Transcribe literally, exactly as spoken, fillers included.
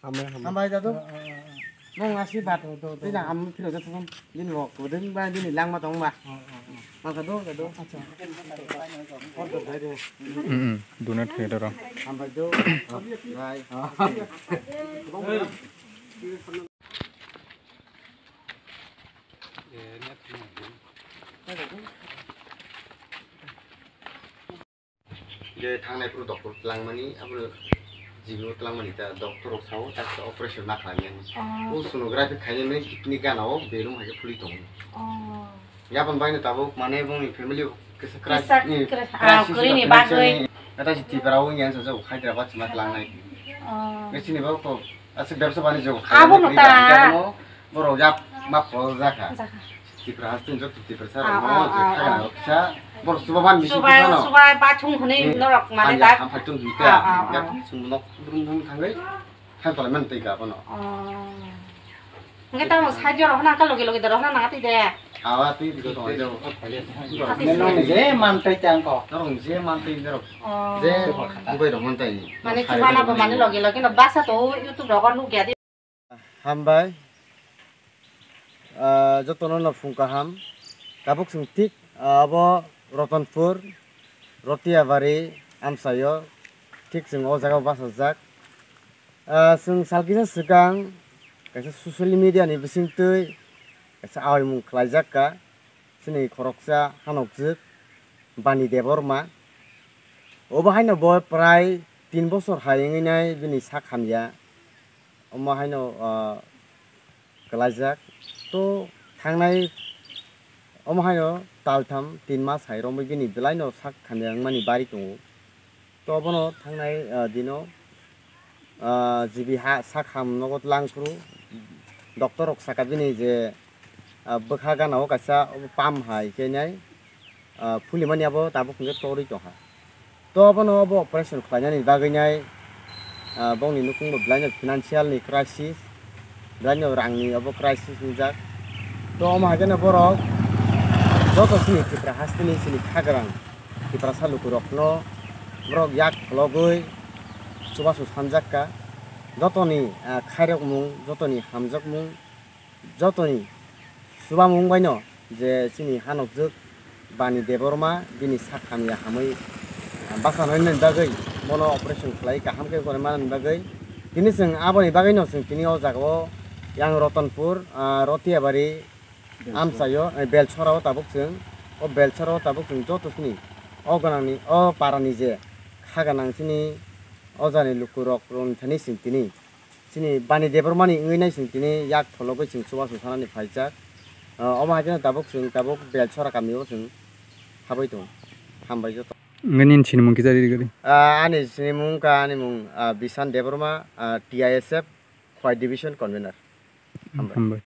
Hambai, hambai. Hambai, dadu. Nong nasi bat. Tidak ham philo jatuh kan. Din wok, din ba, din lang ma tong ba. Maka do, dadu. Acha. Order dai de. Hmm, hmm. Donate khe doro. Hambai do. Bye. Je thangnai phuru doctor twlangmani, abo jibo twlangmani ta doctor rok sao, ta khe operation ma khlaimani. Oh. O sonography khainani kidney gana o belum hai khe phuli tongo. Oh. Yapon baino tabuk mane bongni family o kisa Kisa crisis, ni kra-, crisis ah, kwrwini financial bagwi. Ni, ata si Tripura o yang sa jabo Hyderabad sima tlangnai. Oh. Ngesini ba ko asa bebsa bani jogo. Abo no ta. Borok yap ma pol jaka. Jaka. Tripura haste ni joto Tripura sa Ah, rok no ah, je ah, khagana ah. Rok kisa borok suba ban bisi Subai, kisa no. Subai ba chung hwnwi Hmm. norok mane Hamya ta. Hamphai tong hita. Ah, ah, ah. Yap sung nok brum brum thangwi. Hai tole man tei ga bono. Oh. Hingke tamo side rok hwnang khe logi logi dorok hwnang nang twi de. Awa twi bigo tong jo. Ati Nang je man tei tang ko. Norok je man tei norok. Oh. Je bubai rok man tei. Mane chubana bo mane logi logi no basa to YouTube rogo nukya di. Hambai. Ah, jotono no phung kaham. Tabuk chwng thik, ah, abo Ratanpur, Rotiabari amchaio thik chwng o jaga o bachajak. Ah, chwng sal kisa swkang kaisa social media ni bisingtwi kaisa awaimung khlaijak ka chini khoroksa hanokjwk Bani Debbarma. Obo haino bo prai tin bosor hai wngwi nai bini sak hamya. Omo haino, ah, kwlaijak. To thangnai omo haino taltham tin mas hai romwi bini belaino sak hamya wngmani bari tongo. To obono thangnai, ah, dino, ah, G B ha sak ham nogo tlang phuru doctor rok saka bini je, ah, bwkha gana o kaisa obo pam hai khe nai, ah, phulimani abo tabuk hwnkhe torwi tongkha. To abono obo operation khlainani bagwi nai, ah, bongni nukhung bo belaino financial ni crisis, belaino rangni obo crisis wngjak. To omo hai kheno borok joto chini Tripura hasteni chini khagrang Tiprasa lukurokno borok yak khologwi chubachu sanjak ka. Jotoni, ah, khairokmung, jotoni hamjakmung, jotoni chubamung baino je chini hanokjwk Bani Debbarma bini sak hamya hamwi bachanaini bagwi bono operation khlai kaham khe gorwi manani bagwi tini chwng aboni bagwino chwng tini o jaga o yang Ratanpur, ah, Rotiabari amchaio, eh, Belchora o tabuk chwng, o Belchora o tabuk chwng joto chini o gwnangni o parani je kha gwnang chini o jani lukurok rwng thani chwng tini. Chini Bani Debbarmani wngwi nai chwng tini yak phologwi chwng chubachu sanani phaijak. Ah, omo hai kheno tabuk chwng tabuk Belchora kamio chwng habwi tongo. Hambai joto. Wngwi nini sinimung kisa riri gari? Ah, ani sinimung wngkha ani mung, ah, Bishan Debbarma, ah, T I S F, Khowai Division Convener. Hambai. Hambai.